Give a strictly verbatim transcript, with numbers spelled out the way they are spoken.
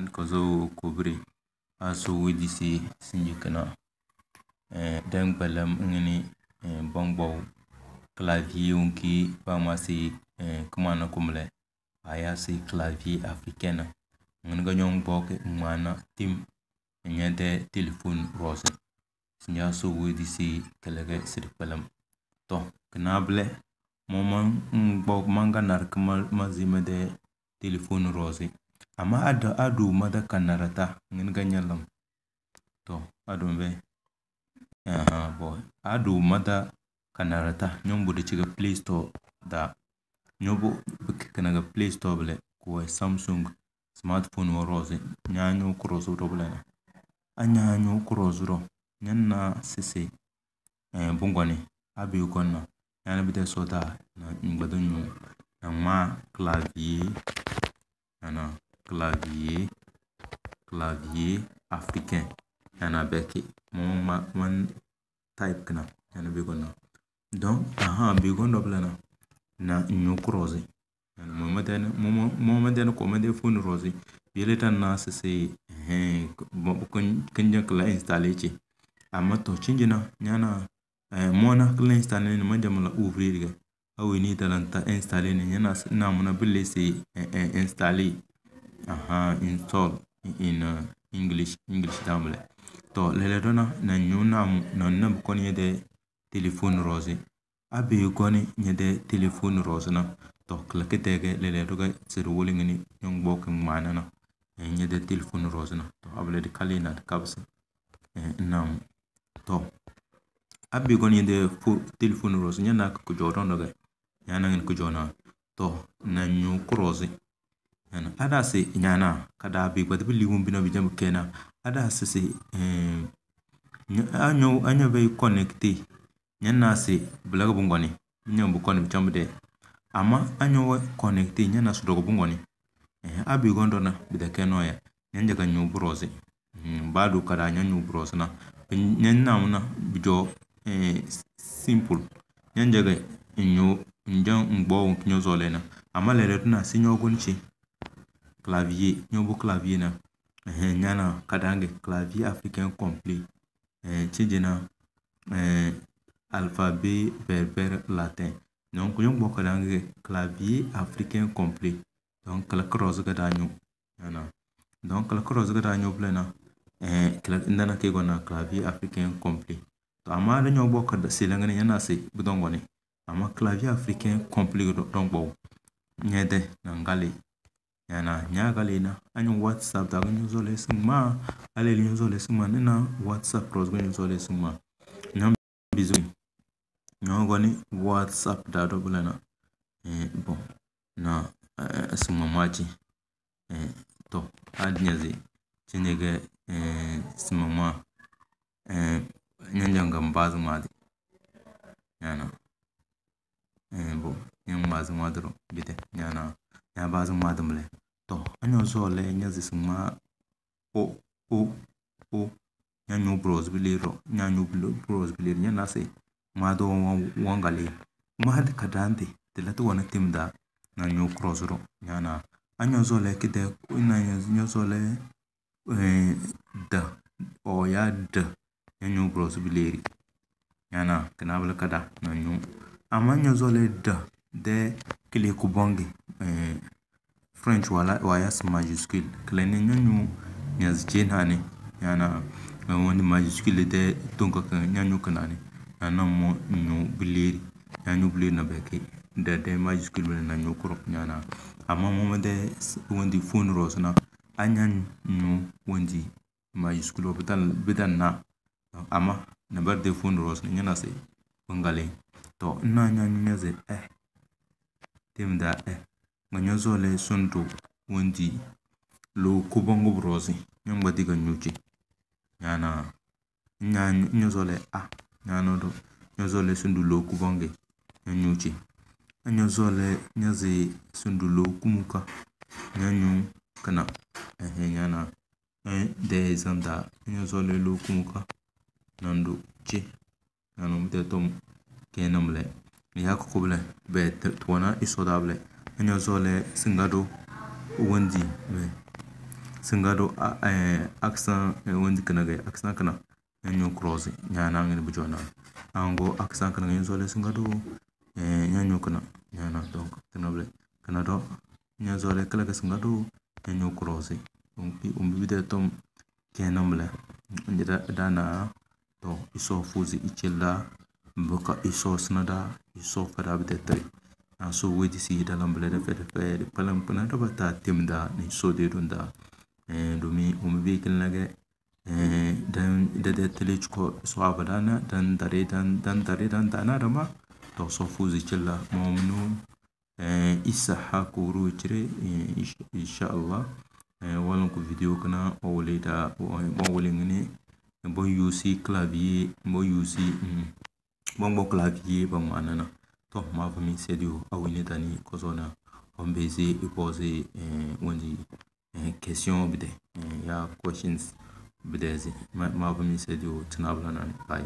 kozo kobiri. Aso wedi se sinji kina. Eh, den gbalam ngini, eh, bangbaw clavier unki bangma se, eh, kumana kumle. Aya se clavier africain na. Ngini ga nyong boke ngmana tim nyede téléphone rose. Sinja so wedi se kelege sidi kpalam. To, kina bile, mo man ngbo manga nar kima mazime de téléphone rose. Ama adu, adu mada kanarata, ngini ga nyalam. To, adu mbe. Aha, boy. Adu mada kanarata, nyong budi chiga Play Store da. Nyobu biki kinaga Play Store bile, kuwa Samsung smartphone wa rose. Nyanyo cross do bile na. Anyanyo cross do. Nyanna sisi, eh, bungoni. Abi gonna. Nyana bide soda na ngbadunyo. Na ma clavier. Nyana clavier. Clavier africain. Nyana beki. Mo ma, man type kina. Nyana bi gonna. Donc, aha, bi gondo bile na. Na nyo cross. Mo ma deni, mo ma, mo ma deni ko ma de phone rose. Yele tan na sisi, eh, bo, bo kun, kun je kala installe ce. Ama to chinjina, nyana, eh, mo na kala installe ni ma jamala ouvrir ga. Awi ni talanta installe ni, nyana s-, na muna bile se, eh, eh, installe. Aha, install in, uh, English, English damle. To, lele dona, na nyu na mu, na, na bukoni de téléphone rose. Abi goni nyede téléphone rose na. To, kala kitege lele doga siri wuli ngini nyong boki ngmana na. Eh, nyede téléphone rose na. To, abule di kali na di kabsi. Eh, nam. To. Abi goni nyede fo-, téléphone rose nyana kujo don doga. Nyana ngini kujo na. To, na nyu cross. Nyana. Ada si nyana. Kada bi gbadi bi liwun bina bi jam kena. Ada si si, eh, nya-, anyo, anyo be connecté. Nyana si, bilaga bungoni. Nyam bukoni bi chambu de. Ama anyo we connecté, nyana si dogo bungoni. Eh, abi gondo na, bi de keno ya. Nyanja ka nyu browse. Hmm, badu kada nyanyu browse na. Bi nyan namuna, bijo, eh, s-, simple. Nyanja ka nyu, njan ngbo nyo zole na. Ama lele tu na si nyo gonchi. Clavier, nyo bu clavier na. Eh, nyana kadange clavier africain complet. Eh, chijina, eh, alphabet berbère latin. Donc, yo ngbo kadange clavier africain complet. Donc, kala cross ga da nyu. Ana. Donc, kala cross ga da nyu plena. Eh, kala ndana ke gona clavier africain complet. To, ama da nyu bo kada silangani yana se budongoni. Ama clavier africain complet do, dongbo. Nyede na ngali. Yana, nya gali na. Anyu WhatsApp da nyu zole singma. Ale nyu zole singma. Nina WhatsApp cross nyu zole singma. Nyam bizu. Nyogoni WhatsApp da do bulana. Eh, bon. Na, eh, sima maji. Eh, to, ad nyazi. Chinyege, eh, sima ma. Eh, nyanja ngam bazu madi. Nyana. Eh, bo. Nyam bazu madro. Bite. Nyana. Nya bazu madumle. To, anyo zole nyazi sima. O, o, o. Nyanyu browse biliro, nyanyu bro-, browse biliro, nyana se. Ma do wan, wan gali. Ma hadi kadandi, tilati wana timda, na nyu cross ro, nyana. Anyo zole kide, na nyo, nyo zole, eh, da, o ya da, nyanyu browse bileri. Nyana, kina bala kada, na nyu. Ama nyo zole da, de kile kubongi, eh, French wala, waya si majuscule. Kile ni nyanyu nyazi jeni hani. Yana, eh, wani majuscule de tunka ka nyanyu kanani. Yana mo nyu bileri. Nyanyu bileri na beke. De, de majuscule bile na nyu kuro nyana. Ama mo de s-, wandi phone rose na. Anyanyu wandi majuscule bidan, bidan na. Ama na bar de phone rose na nyana se. Bangale. To, na nyanyu nyazi, eh. Timda, eh. Nga nyo zole sundu wandi lo kubongo brozi. Nyo ngbadi ga nyuchi. Nyana. Nya nyo zole a. Nyana do. Nyo zole sundu lo kubonge. Nyo nyuchi. Nyo zole nyazi sundu lo kumuka. Nyo nyu kana. Ehe, nyana. Eh, de zanda. Nyo zole lo kumuka. Nandu chi. Nanu mute tom kena mle. Ya kukubule. Be t-, tuwana isoda bule. Anyo zole singado. Wandi. Be. Singa do, a, eh, accent, eh, wendi kina ge, accent kina. Nyanyo cross, nyana ngini bujo na. Ango accent kina nyanyo zole singa do, eh, nyanyo kina, nyana, donc, kina bile. Kina do, nyanyo zole kala ke singa do, nyanyo cross. Donc, i umbi bide tom, kena bile. Ndi da, da na, to, iso fuzi ichila, mbuka iso sina da, iso fada bide tari. Na so wedi si da lambile da fede fede, palam pana da bata tim da, ni so de dun da. Eh, domin umbi kina ge, eh, dan, da, da tele chiko so abadana, dan dare, dan, dan dare, dan dana dama, to so fuzi chila, mominu, eh, isa ha kuru chire, eh, ish-, inshallah. Eh, walan ku video kana, wawale da, wa-, wawale ngene, bon yusi clavier, bon yusi, mm, bon bo clavier, ba manana. To, ma fa mi sedio, awini tani, kozona, on beze, e pose, eh, wendi, eh, question bide, eh, ya questions bide zi. Ma, ma fa mi sedio, tinabla nan, bye.